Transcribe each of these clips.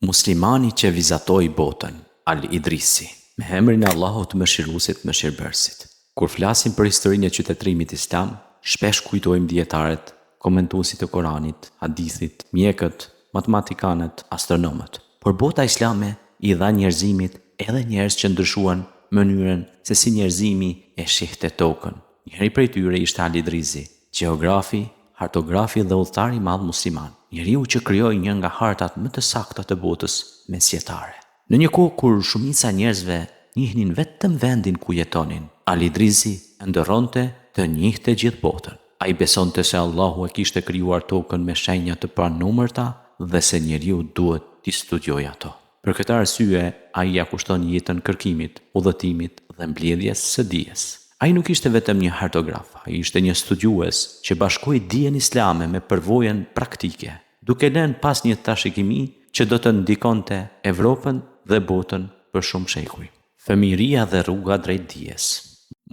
Muslimani që vizatoi botën, Al Idrisi. Me emrin e Allahut Mëshiruesit Mëshirëbërësit. Kur flasim për historinë e qytetërimit islam, shpesh kujtojmë dijetarët, komentuesit e Koranit, hadithit, mjekët, matematikanët, astronomët. Por bota islame i dha njerëzimit edhe njerëz që ndryshuan mënyrën se si njerëzimi e shihte tokën. Njëri prej tyre ishte Al Idrizi, gjeografi, hartografi dhe udhëtari i madh musliman, njeriu që krijoi një nga hartat më të sakta të botës mesjetare. Në një kohë kur shumica e njerëzve njihnin vetëm vendin ku jetonin, Al Idrizi ëndërronte të njihte gjithë botën. Ai besonte se Allahu e kishte krijuar tokën me shenja të panumërta dhe se njeriu duhet t'i studiojë ato. Për këtë arsye, ai ia kushton jetën kërkimit, udhëtimit dhe mbledhjes së dijes. Ai nuk ishte vetëm një hartograf, ai ishte një studiues që bashkoi dijen islame me përvojën praktike, duke lënë pas një trashëgimi që do të ndikonte Evropën dhe botën për shumë shekuj. Fëmijëria dhe rruga drejt dijes.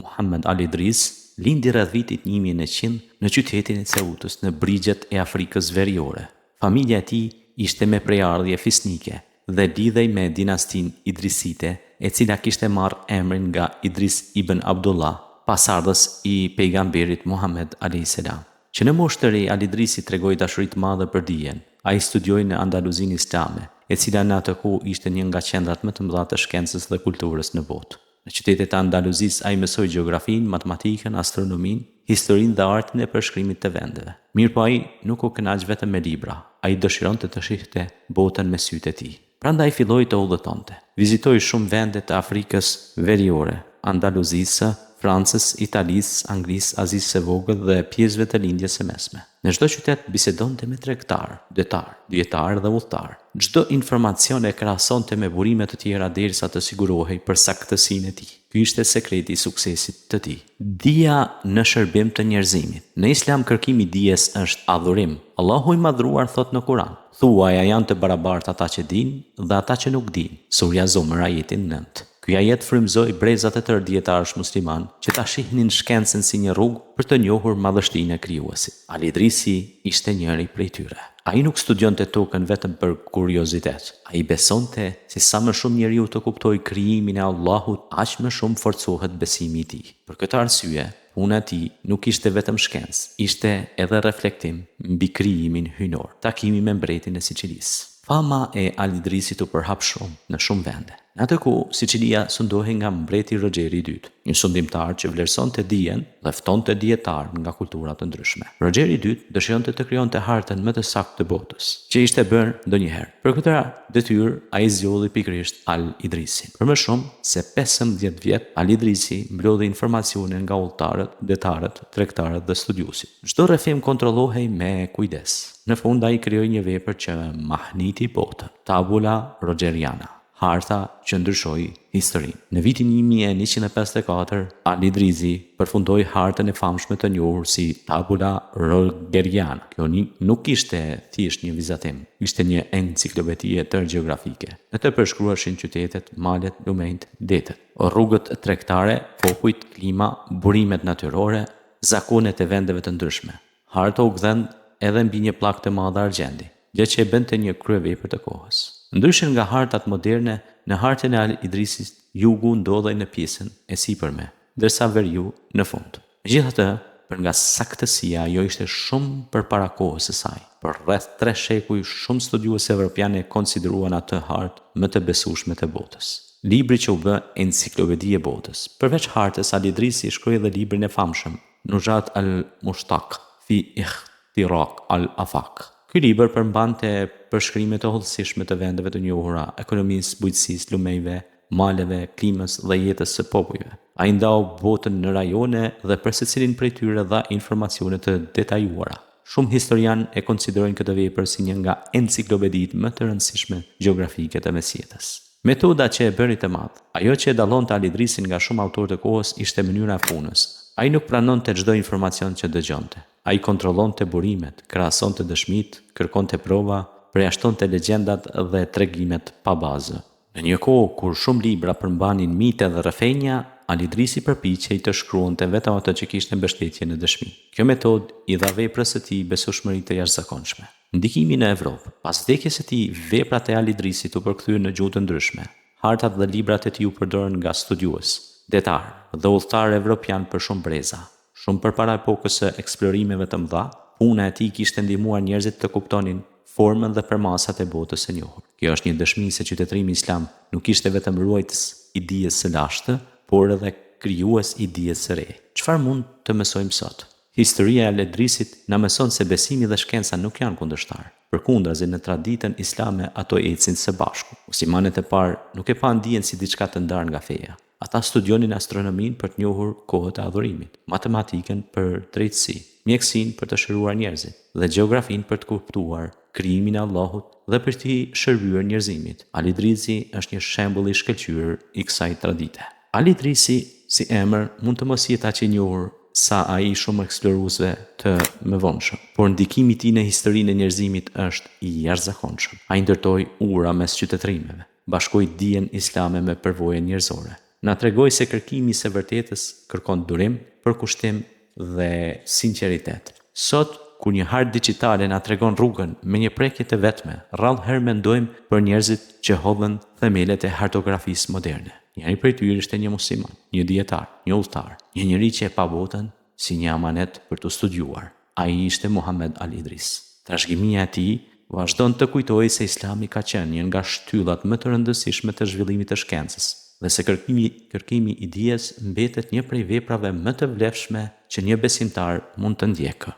Muhamed Al Idris lindi rreth vitit 1100 në qytetin e Ceutës në brigjet e Afrikës Veriore. Familja e tij ishte me prejardhje fisnike dhe lidhej me dinastinë Idrisite, e cila kishte marrë emrin nga Idris ibn Abdullah, pasardhës i pejgamberit Muhamed alejhi selam. Që në moshë të re Al Idrisi tregoi dashuri të madhe për dijen. Ai studioi në Andaluzinë Islame, e cila në atë kohë ishte një nga qendrat më të mëdha të shkencës dhe kulturës në botë. Në qytetet e Andaluzisë ai mësoi gjeografinë, matematikën, astronominë, historinë dhe artin e përshkrimit të vendeve. Mirëpo ai nuk u kënaq vetëm me libra, ai dëshironte të shihte botën me sytë e tij. Prandaj filloi të udhëtonte. Vizitoi shumë vende të Afrikës Veriore, Andaluzisë, Francës, Italisë, Anglisë, Azisë së Vogël dhe pjesëve të Lindjes së Mesme. Në çdo qytet bisedonte me tregtarë, detarë, dijetarë dhe udhëtarë. Çdo informacion e krahasonte me burime të tjera derisa të sigurohej për saktësinë e tij. Ky ishte sekreti i suksesit të tij. Dija në shërbim të njerëzimit. Në Islam kërkimi i dijes është adhurim. Allahu i Madhëruar thotë në Kuran, Thuaj a janë të barabartë ata që dinë dhe ata që nuk dinë? Surja Zumer ajeti nëntë. Ky ajet frymëzoi breza të tërë dijetarësh muslimanë që ta shihnin shkencën si një rrugë për të njohur madhështinë e Krijuesit. Al Idrisi ishte njëri prej tyre. Ai nuk studionte tokën vetëm për kuriozitet. Ai besonte se sa më shumë njeriu të kuptojë krijimin e Allahut, aq më shumë forcohet besimi i tij. Për këtë arsye, Puna e tij nuk ishte vetëm shkencë, ishte edhe reflektim mbi krijimin hyjnor. Takimi me mbretin e Siçilisë. Fama e Al Idrisit u përhap shumë në shumë vende. Në atë kohë, Siçilia sundohej nga mbreti Rogjeri i Dytë, një sundimtar që vlerësonte dijen dhe ftonte dijetarë nga kultura të ndryshme. Rogjeri i Dytë dëshironte të krijonte hartën më të saktë të botës, që ishte bërë ndonjëherë. Për këtë detyrë, ai zgjodhi pikërisht Al Idrisin. Për më shumë se 15 vjet, Al Idrisi mblodhi informacione nga udhëtarët, detarët, tregtarët dhe studiuesit. Çdo rrëfim kontrollohej me kujdes. Në fund ai krijoi një vepër që mahniti botën, Tabula Rogeriana, harta që ndryshoi historinë. Në vitin 1154, Al Idrisi përfundoi hartën e famshme të njohur si Tabula Rogeriana. Kjo nuk ishte thjesht një vizatim, ishte një enciklopedi e tërë gjeografike. Në të përshkruheshin qytetet, malet, lumenjtë, detet, rrugët tregtare, popujt, klima, burimet natyrore, zakonet e vendeve të ndryshme. Harta u gdhend edhe mbi një pllakë të madhe argjendi, gjë që e bënte një kryevepër të kohës. Ndryshe nga hartat moderne, në hartën e Al Idrisit jugu ndodhej në pjesën e sipërme, ndërsa veriu në fund. Megjithatë, për nga saktësia ajo ishte shumë përpara kohës së saj. Për rreth tre shekuj shumë studiues evropianë e konsideruan atë hartë më të besueshme të botës. Libri që u bë enciklopedi e botës. Përveç hartës, Al Idrisi shkroi edhe librin e famshëm, Nuzhat al-Mushtaq fi Ihtirak al-Afaq. Ky libër përmbante përshkrime të hollësishme të vendeve të njohura, ekonomisë, bujqësisë, lumenjve, maleve, klimës dhe jetës së popujve. Ai ndau botën në rajone dhe për secilin prej tyre dha informacione të detajuara. Shumë historianë e konsiderojnë këtë vepër si një nga enciklopeditë më të rëndësishme gjeografike të mesjetës. Metoda që e bëri të madh. Ajo që e dallonte Al Idrisin nga shumë autorë të kohës ishte mënyra e punës. Ai nuk pranonte çdo informacion që dëgjonte. Ai kontrollonte burimet, krahasonte dëshmitë, kërkonte prova, përjashtonte legjendat dhe tregimet pa bazë. Në një kohë kur shumë libra përmbanin mite dhe rrëfenja, Al Idrisi përpiqej të shkruante vetëm atë që kishte mbështetje në dëshmi. Kjo metodë i dha veprës së tij besueshmëri të jashtëzakonshme. Ndikimi në Evropë. Pas vdekjes së tij, veprat e Al-Idrisit u përkthyen në gjuhë të ndryshme. Hartat dhe librat e tij u përdorën nga studiues, detarë dhe udhëtarë evropianë për shumë breza. Shumë përpara epokës së eksplorimeve të mëdha, puna e tij kishte ndihmuar njerëzit të kuptonin formën dhe përmasat e botës së njohur. Kjo është një dëshmi se qytetërimi islam nuk ishte vetëm ruajtës i dijes së lashtë, por edhe krijues i dijes së re. Çfarë mund të mësojmë sot? Historia e Al-Idrisit na mëson se besimi dhe shkenca nuk janë kundërshtarë. Përkundrazi, në traditën islame ato ecin së bashku. Muslimanët e parë nuk e panë dijen si diçka të ndarë nga feja. Ata studionin astronominë për të njohur kohët e adhurimit, matematikën për drejtësi, mjekësinë për të shëruar njerëzit dhe gjeografinë për të kuptuar krijimin e Allahut dhe për t'i shërbyer njerëzimit. Al-Idrisi është një shembull i shkëlqyer i kësaj tradite. Al-Idrisi si emër mund të mos jetë aq i njohur sa ai i shumë eksploruesve të mëvonshëm, por ndikimi i tij në historinë e njerëzimit është i jashtëzakonshëm. Ai ndërtoi ura mes qytetërimeve, bashkoi dijen islame me përvojën njerëzore. Na tregoi se kërkimi i së vërtetës kërkon durim, përkushtim dhe sinqeritet. Sot, kur një hartë digjitale na tregon rrugën me një prekje të vetme, rrallë herë mendojmë për njerëzit që hodhën themelet e hartografisë moderne. Njëri prej tyre ishte një musliman, një dijetar, një udhëtar, një njeri që e pa botën si një amanet për t'u studiuar. Ai ishte Muhamed Al-Idris. Trashëgimia e tij vazhdon të kujtojë se Islami ka qenë një nga shtyllat më të rëndësishme të zhvillimit të shkencës dhe se kërkimi kërkimi i dijes mbetet një prej veprave më të vlefshme që një besimtar mund të ndjekë.